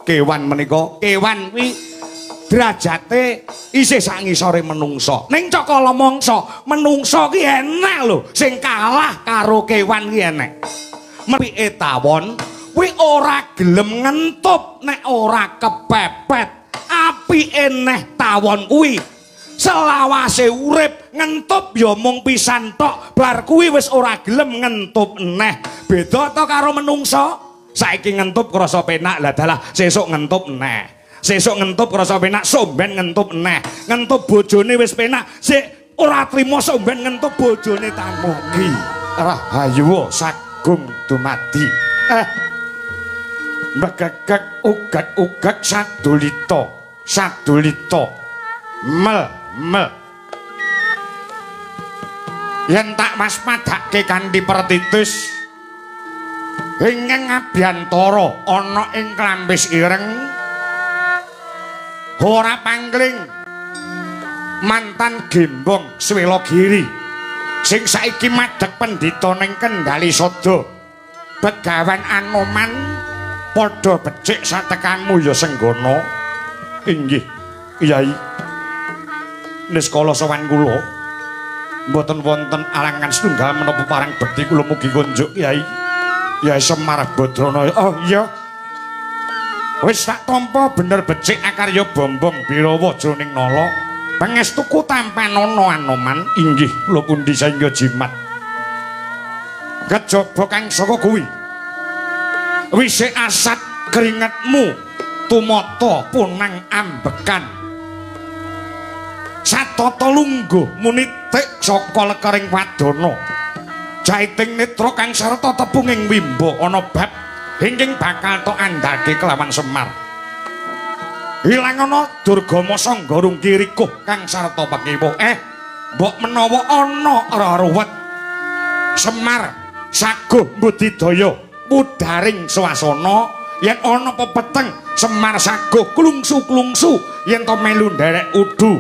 Kewan menika, kewan kuwi derajate isih sak ngisore menungsa. Ning cakala mangsa, menungsa ki enek lho sing kalah karo kewan ki enek. Mepike tawon kuwi ora gelem ngentup nek ora kepepet. Apike neh tawon kuwi selawase urip ngentup ya mung pisan tok, bar kuwi wis ora gelem ngentup neh. Beda to karo menungsa? Saiki ngentup krasa penak, lah dalah sesuk ngentup neh. Sesuk ngentup krasa penak, somben ngentup neh. Ngentup bojone wis penak, sik ora trima somben ngentup bojone tamugi. Rahayu sagung dumadi. Mbegegeg ugeg-ugeg sadulita, sadulita. Mel mel. Yen tak waspadake kanthi pertitis ingkang abiyantara ana ing Klampis Ireng ora pangling mantan gembong Swelogiri sing saiki madheg pendhita ning Kendali Sada. Begawan Anoman padha becik satekamu ya Senggana. Inggih Kyai, niskala sowan kula mboten wonten alangan setunggal menapa parang bekti kula mugi kunjuk Kyai. Kyai Semar Badrana. Oh iya, wis tak tampa bener becik akarya Bombong Birawa jroning nala. Pangestuku tampanana Anoman. Inggih kula pundi saengga jimat. Kejaba kang saka kuwi wisik asat keringetmu tumata punang ambekan satata lungguh munitik saka lekering wadana jaiting netra kang sarta tepunging wimba ana bab ingkang bakal tok andhake kelawan Semar. Ilang ana Durgama Sangga Rungki rikuh kang sarta pekiwuh. Mbok menawa ana reruwet Semar saguh mbudidaya mudharing swasana, yen ana pepeteng Semar saguh klungsu-klungsu yen to melu nderek udu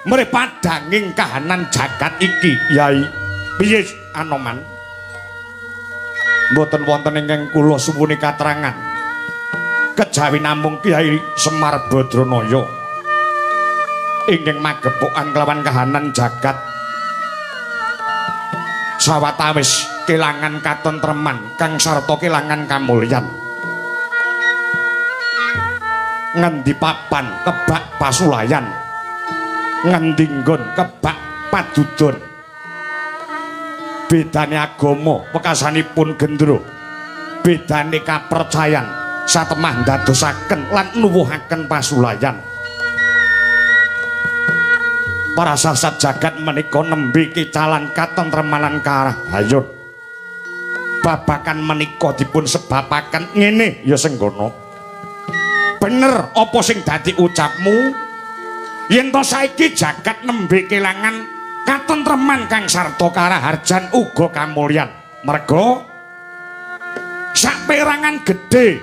mrih padhanging kahanan jagat iki. Yai, piye Anoman? Mboten wonten ingkang kula suwuni katrangan kejawi namung Kyai Semar Badranaya ingkang magepokan kelawan kahanan jagat sawetawis kelangan katentreman kang sarta kelangan kamulyan. Ngendi papan kebak pasulayan, ngendi nggon kebak padudon. Bedane agama wekasanipun gendro, bedane kapercayan satemah ndadosaken lan nuwuhaken pasulayan. Para sasat jagat menika nembe kecalan katentremanan karahayun. Babakan menika dipun sebabaken ngene ya Senggana. Bener apa sing dadi ucapmu? Yen to saiki jagat nembe kelangan katentreman kang sarta karaharjan uga kamulyan. Merga saperangan gedhe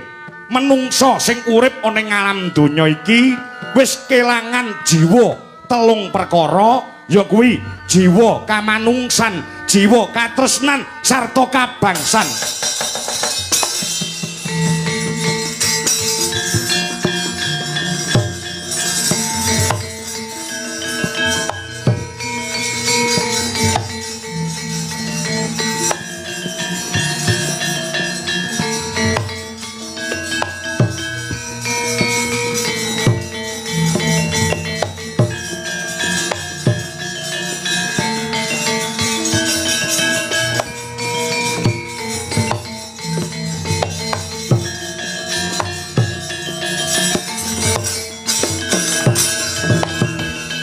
menungsa sing urip ana ing alam donya iki wis kelangan jiwa telung perkara, ya kuwi jiwa kamanungsan, jiwa katresnan sarta kabangsan.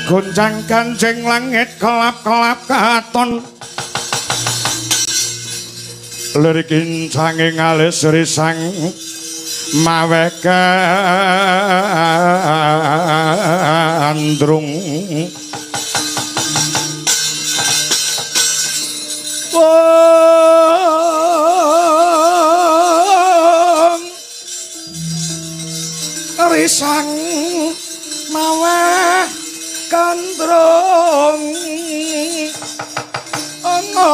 Gonjang ganjing langit kelap-kelap katon, lirik kincange ngalis risang mawe gandrung. Wong risang mawe gandrung ongong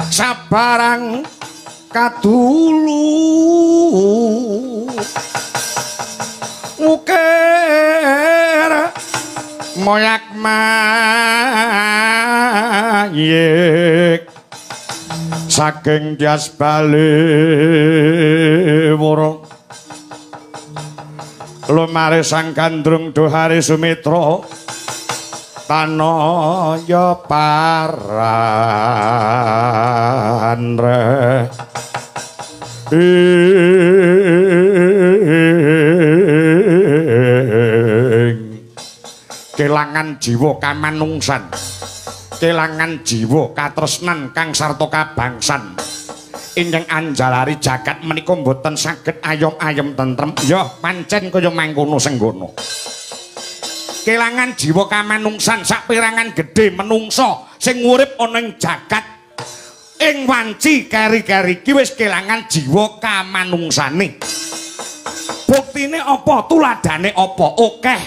sabarang Kadulu ukir moyak mayik saking Tyas Balewara lumare sang gandrung Dohari Sumitra tanaya paranre kelangan jiwa kamanungsan, kelangan jiwa katresnan kang sarta kabangsan ingkang anjalari jagat menika mboten saged ayom-ayem tentrem. Ya pancen kaya mangkono senggono. Kelangan jiwa kamanungsan saperangan gedhe menungsa sing urip ana ing jagat ing wanci keri-keri iki wis kelangan jiwa kamanungsane. Buktine apa? Tuladane apa? Akeh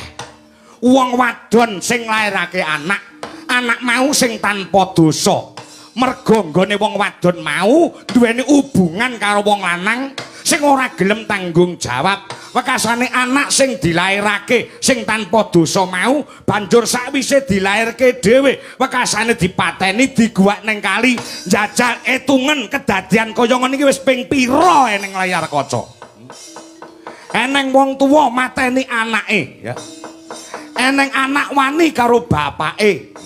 wong wadon sing nglairake anak, anak mau sing tanpa dosa. Merga nggone wong wadon mau duweni hubungan karo wong lanang sing ora gelem tanggung jawab. Wekasane anak sing dilairake sing tanpa dosa mau banjur sakwise dilairke dhewe wekasane dipateni diguwak ning kali. Njajal etungen kedadian kaya ngene iki wis ping pira eneng layar kaca. Eneng wong tuwa mateni anake ya. Eneng anak wani karo bapake.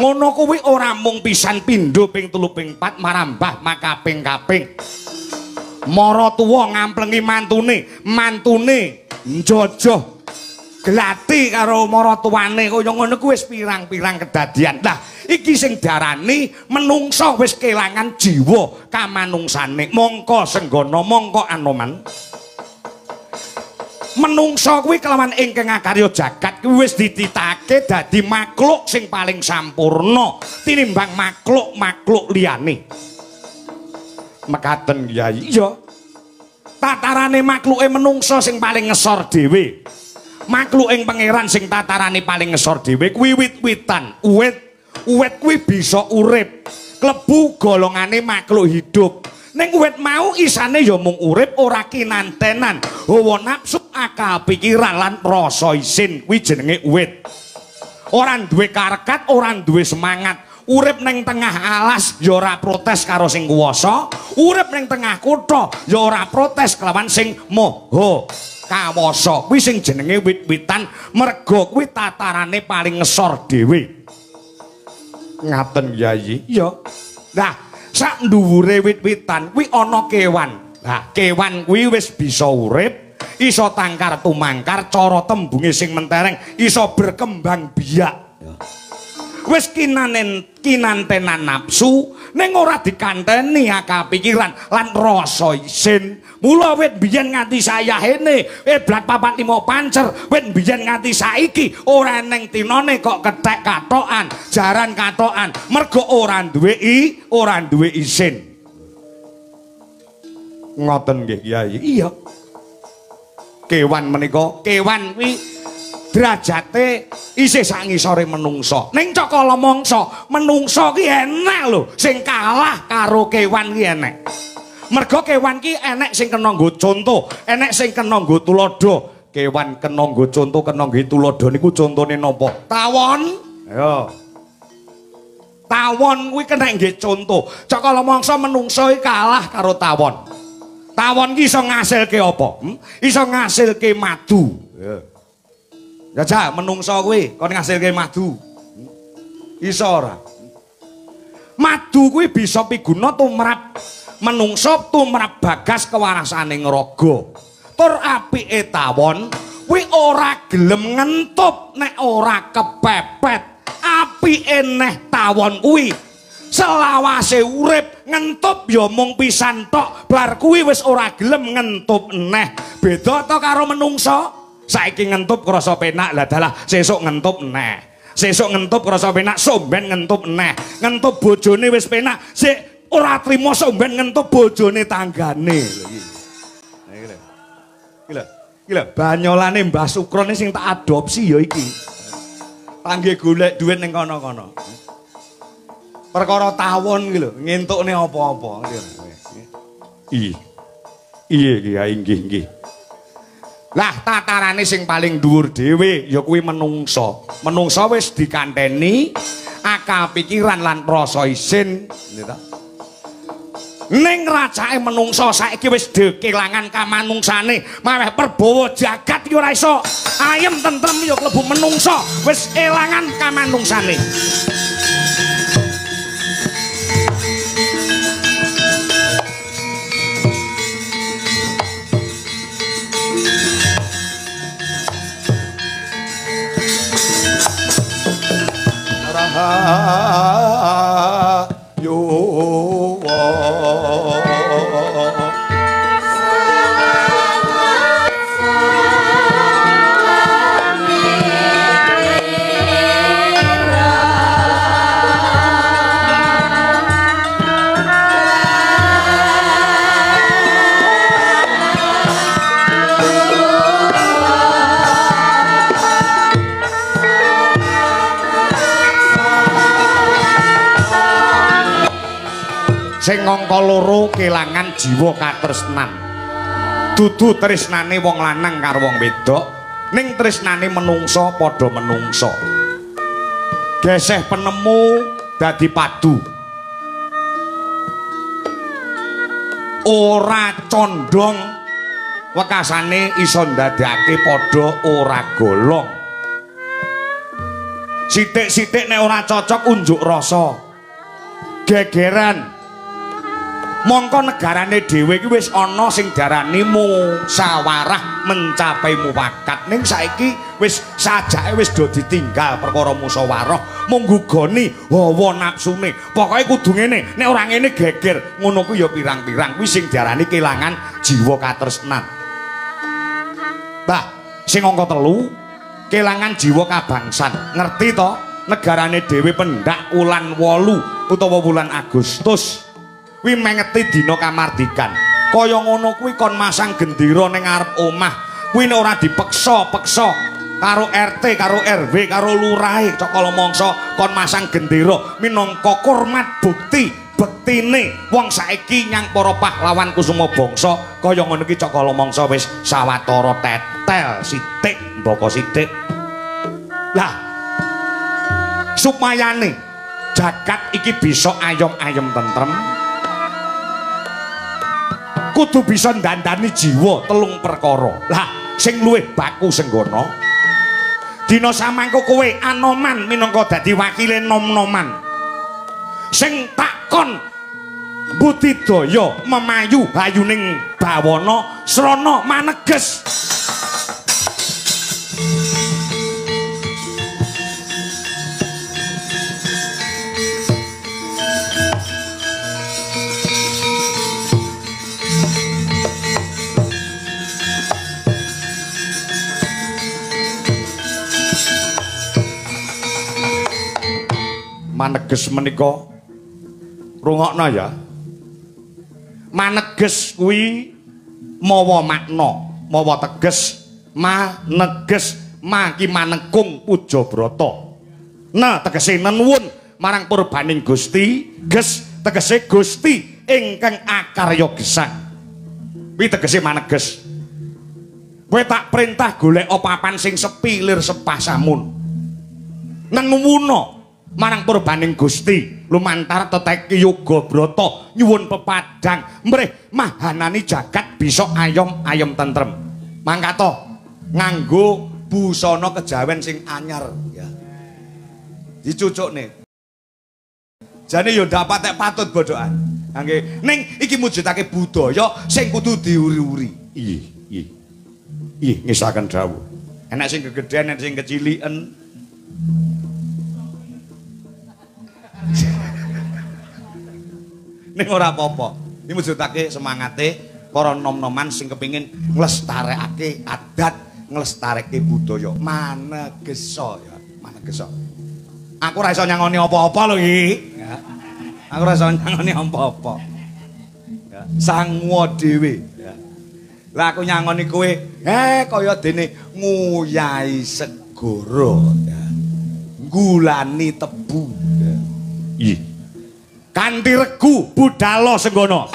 Ngono kuwi ora mung pisan pindho ping 3 ping 4 marambah makaping-kaping. Mara tuwa ngamplengi mantune, mantune njojoh glati karo maratuwane kaya ngono kuwi wis pirang-pirang kedadian. Lah iki sing diarani menungsa wis kelangan jiwa kamanungsane. Mongko senggana, mongko anoman. Menungsa kuwi kelawan ingkang akarya jagat kuwi wis dititake dadi makhluk sing paling sampurna tinimbang makhluk-makhluk liyane. Mekaten Kyai. Iya. Tatarane makhluke menungsa sing paling ngesor dhewe. Makhluk ing pangeran sing tatarane paling ngesor dhewe kuwi wit-witan. Uwit kuwi bisa urip. Klebu golongane makhluk hidup. Ning wit mau isane ya mung urip ora kinantenan. Hawa nafsu, akal pikiran lan rasa isin kuwi jenenge wit. Ora duwe karekat, ora duwe semangat. Urip ning tengah alas ya ora protes karo sing kuwasa, urip ning tengah kutha ya ora protes kelawan sing maha kawasa. Kuwi sing jenenge wit-witan merga kuwi tatarane paling ngesor dhewe. Ngaten Kyai. Iya. Lah sak dhuwure wit-witan kuwi ana kewan. Lah kewan kuwi wis bisa urip, iso tangkar tumangkar, cara tembunge sing mentereng iso berkembang biak. Wis kinantenan nafsu ning ora dikanteni akal pikiran lan rasa isin. Mula wit biyen nganti sayahene eblat 4 5 pancer, wit biyen nganti saiki ora eneng tinane kok kethek kathokan, jaran kathokan, mergo ora duwe ora duwe isin. Ngoten nggih Kyai. Iya. Kewan menika, kewan kuwi derajate isih sak ngisore menungsa. Ning cakala mangsa, menungsa ki enek lho sing kalah karo kewan ki enek. Merga kewan ki enek sing kena nggo conto, enek sing kena nggo tuladha. Kewan kena nggo conto, kena nggo tuladha niku contone napa? Tawon. Ayo. Tawon kuwi kena nggih conto. Cakala mangsa menungsa iki kalah karo tawon. Tawon ki iso ngasilke apa? Iso ngasilke madu. Ya. Jajal menungsa kuwi kon ngasilke madu. Iso ora? Madu kuwi bisa piguna tumrap menungsa, tumrap bagas kewarasane raga. Tur apike tawon kuwi ora gelem ngentup nek ora kepepet. Apike neh tawon kuwi selawase urip ngentup ya mung pisan tok, bar kuwi wis ora gelem ngentup neh. Beda to karo menungsa? Saiki ngentup krasa penak, lah dalah sesuk ngentup neh. Sesuk ngentup krasa penak, somben ngentup neh. Ngentup bojone wis penak, sik ora trimo somben ngentup bojone tanggane. Lho iki. Nah iki lho. Iki lho. Iki lho banyolane Mbah Sukron sing tak adopsi ya iki. Tangge golek dhuwit ning kono-kono. Perkara tawon iki lho, ngentukne apa-apa. Iya. Iya Kyai, nggih nggih. Lah tatarane sing paling dhuwur dhewe ya kuwi menungsa. Menungsa wis dikanteni akal pikiran lan rasa isin, nggih ta. Ning racake menungsa saiki wis kelangan kamanungsane, maweh perbawa jagat iki ora iso ayem tentrem ya klebu menungsa, wis elangan kamanungsane. Rahayu Sing angka loro kelangan jiwa katresnan. Dudu tresnane wong lanang karo wong wedok, ning tresnane menungsa padha menungsa. Geseh penemu dadi padu. Ora condong wekasane iso ndadekake padha ora golong. Sithik-sithik nek ora cocok unjuk rasa. Gegeran. Mongko negarane dhewe iki wis ana sing diarani musyawarah mencapai mufakat. Ning saiki wis sajake wis do ditinggal perkara musyawarah, mung nggugoni hawa nafsune. Pokoke kudu ngene, nek ora ngene geger. Ngono kuwi ya pirang-pirang kuwi sing diarani kelangan jiwa katresnan. Bah, sing angka 3 kelangan jiwa kabangsan. Ngerti to? Negarane dhewe pendak wulan 8 utawa wulan Agustus. Kuwi mengeti dina kamardikan. Kaya ngono kuwi kon masang gendera ning ngarep omah. Kuwi nek ora dipeksa-peksa karo RT, karo RW, karo lurahe cakala mangsa kon masang gendera minangka hormat bukti bektine wong saiki nyang para pahlawan kusuma bangsa. Kaya ngono iki cakala mangsa wis sawetara tetel sithik mbaka sithik. Lah supayane jagat iki bisa ayom-ayem tentrem, kudu bisa ndandani jiwa telung perkara. Lah sing luwih baku senggono dina samangko kowe anoman minangka dadi wakile nom-noman sing takon budidaya memayu hayuning bawana srana maneges. Maneges menika rungokno ya. Maneges kuwi mawa makna, mawa teges. Maneges maki manekung puja brata. Nah tegese nenuwun marang purbaning Gusti, ges tegese Gusti ingkang akarya gesang. Kuwi tegese maneges. Kowe tak perintah golek papan sing sepi lir sepah samun. Nenuwuna marang purbaning Gusti lumantar teteki yoga brata nyuwun pepadang mrih mahanani jagat bisa ayom-ayom tentrem. Mangkato nganggo busana kejawen sing anyar ya. Dicucukne. Jane ya ndak patek patut bodhokan. Nggih, ning iki mujudake budaya sing kudu diuri-uri. Iya, iya. Iya, ngesaken dawuh. Enek sing gegedhen, enek sing keciliken. Ning ora apa-apa. Iki mujudake semangate para nom-noman sing kepengin nglestarekake adat, nglestareke budaya. Manegesa ya, manegesa. Aku ora iso nyangoni apa-apa lho iki. Ya. Aku ora iso nyangoni apa-apa. Ya, sanguwa dhewe ya. Lah aku nyangoni kowe, kaya dene nguyahi segara ya. Nggulani tebu. Ya. Ih. Kanthi regu budala senggono.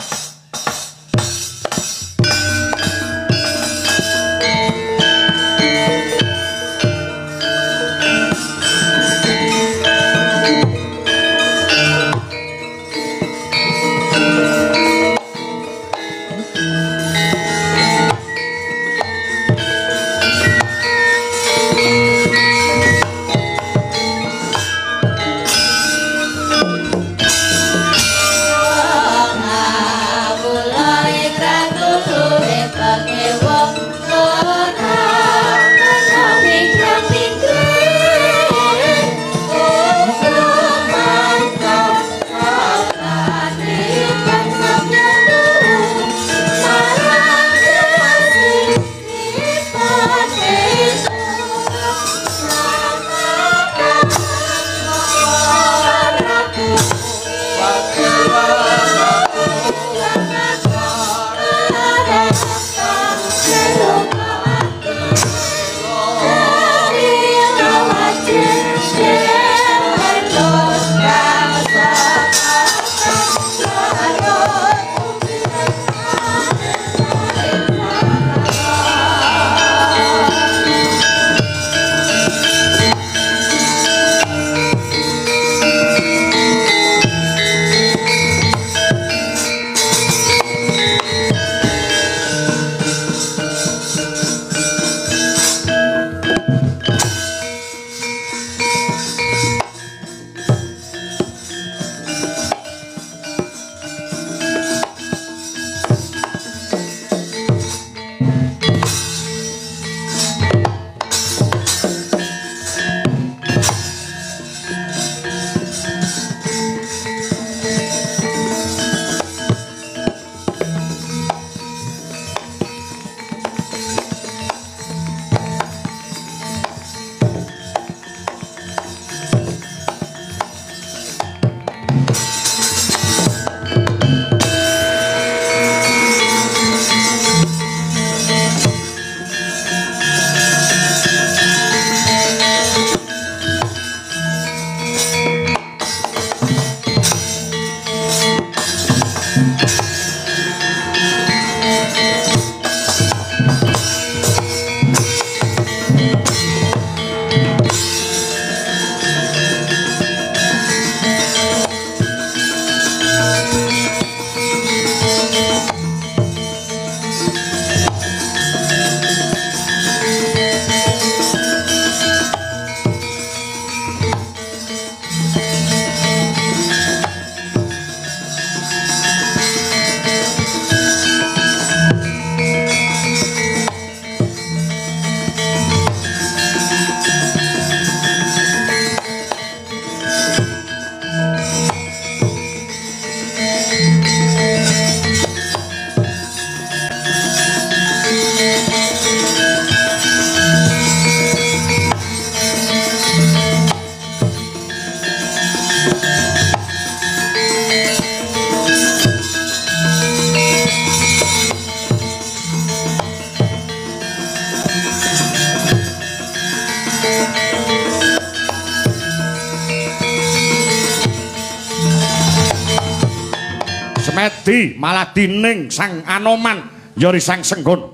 Semedi maladining Sang Anoman yori Sang Senggono.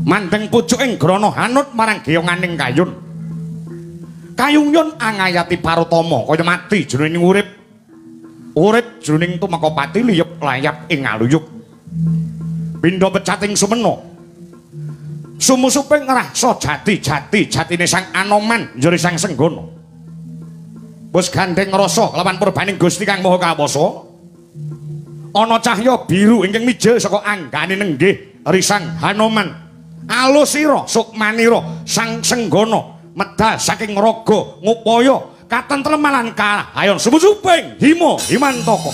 Mandeng pucuking grana hanut marang geyonganing kayun. Kayungyun angayati parutama kaya mati jroning urip. Urip jroning tumeka pati liyep layap ing aluyuk. Pindha pecating sumena. Sumusuping rasa jati-jati jatine Sang Anoman yori Sang Senggono. Wis gandeng rasa kelawan purbaning Gusti Kang Maha Kawasa. Ana cahya biru ingkang mijil saka anggane nenggih Risang Hanoman. Alusira sukmanira Sang Senggono medal saking raga ngupaya katentreman lan kalahayan sumusuping hima himantaka.